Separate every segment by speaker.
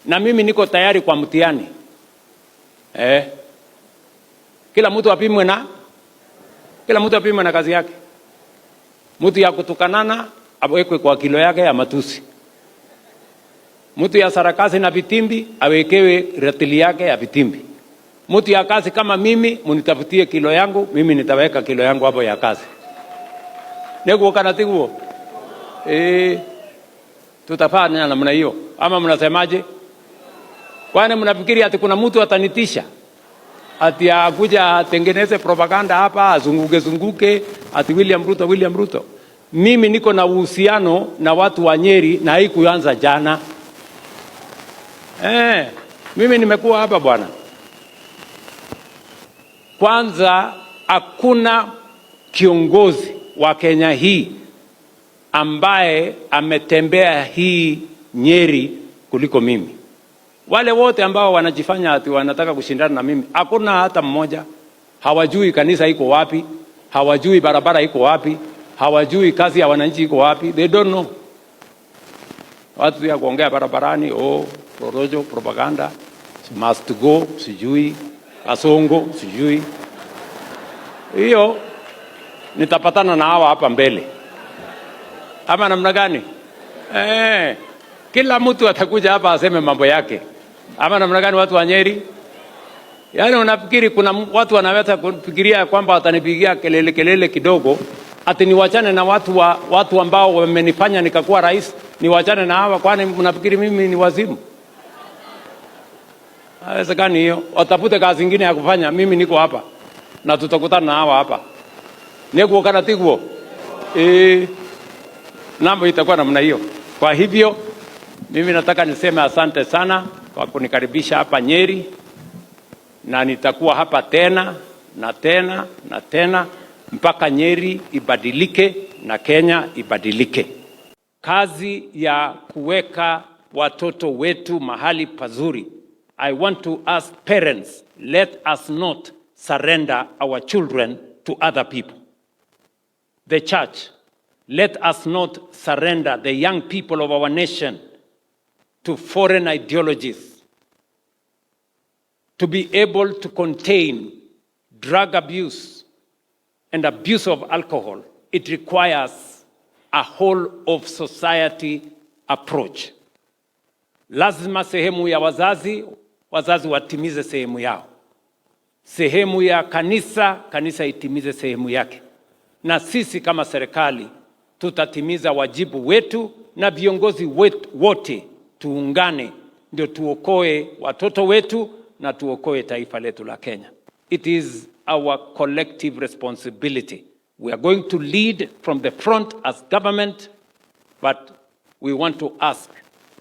Speaker 1: Na mimi niko tayari kwa mtihani. Eh, kila mtu apimwe na kazi yake. Mtu ya kutukanana awekwe kwa kilo yake ya matusi. Mtu ya sarakasi na vitimbi awekewe ratili yake ya vitimbi. Mtu ya kazi kama mimi, munitafutie kilo yangu, mimi nitaweka kilo yangu hapo ya kazi. Niguo kana tiguo? Eh, tutafanya namna hiyo ama mnasemaje? Kwani mnafikiri ati kuna mtu atanitisha ati akuja atengeneze propaganda hapa, azunguke zunguke ati William Ruto, William Ruto? Mimi niko na uhusiano na watu wa Nyeri na haikuanza jana. Eh, mimi nimekuwa hapa, bwana. Kwanza hakuna kiongozi wa Kenya hii ambaye ametembea hii Nyeri kuliko mimi. Wale wote ambao wanajifanya ati wanataka kushindana na mimi, hakuna hata mmoja. Hawajui kanisa iko wapi, hawajui barabara iko wapi, hawajui kazi ya wananchi iko wapi. They don't know. Watu ya kuongea barabarani, oh, porojo, propaganda, must go, sijui Kasongo, sijui hiyo. Nitapatana na hawa hapa mbele ama namna gani? Eh, kila mtu atakuja hapa aseme mambo yake ama namna gani? Watu wa Nyeri, yaani unafikiri kuna watu wanaweza kufikiria kwamba watanipigia kelele kelele kidogo ati niwachane na watu ambao wamenifanya nikakuwa rais, niwachane na hawa? Kwani mnafikiri mimi ni wazimu? Haiwezekani hiyo. Watafute kazi ingine ya kufanya. Mimi niko hapa na tutakutana na hawa hapa. Niguo kana tiguo? Eh, mambo itakuwa namna hiyo. Kwa hivyo mimi nataka niseme asante sana kwa kunikaribisha hapa Nyeri, na nitakuwa hapa tena na tena na tena mpaka Nyeri ibadilike na Kenya ibadilike. Kazi ya kuweka watoto wetu mahali pazuri. I want to ask parents, let us not surrender our children to other people. The church, let us not surrender the young people of our nation to foreign ideologies. To be able to contain drug abuse and abuse of alcohol, it requires a whole of society approach. Lazima sehemu ya wazazi, wazazi watimize sehemu yao. Sehemu ya kanisa, kanisa itimize sehemu yake, na sisi kama serikali tutatimiza wajibu wetu, na viongozi wetu wote tuungane, ndio tuokoe watoto wetu na tuokoe taifa letu la Kenya. It is our collective responsibility. We are going to lead from the front as government, but we want to ask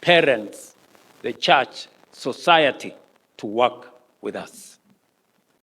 Speaker 1: parents, the church, society to work with us.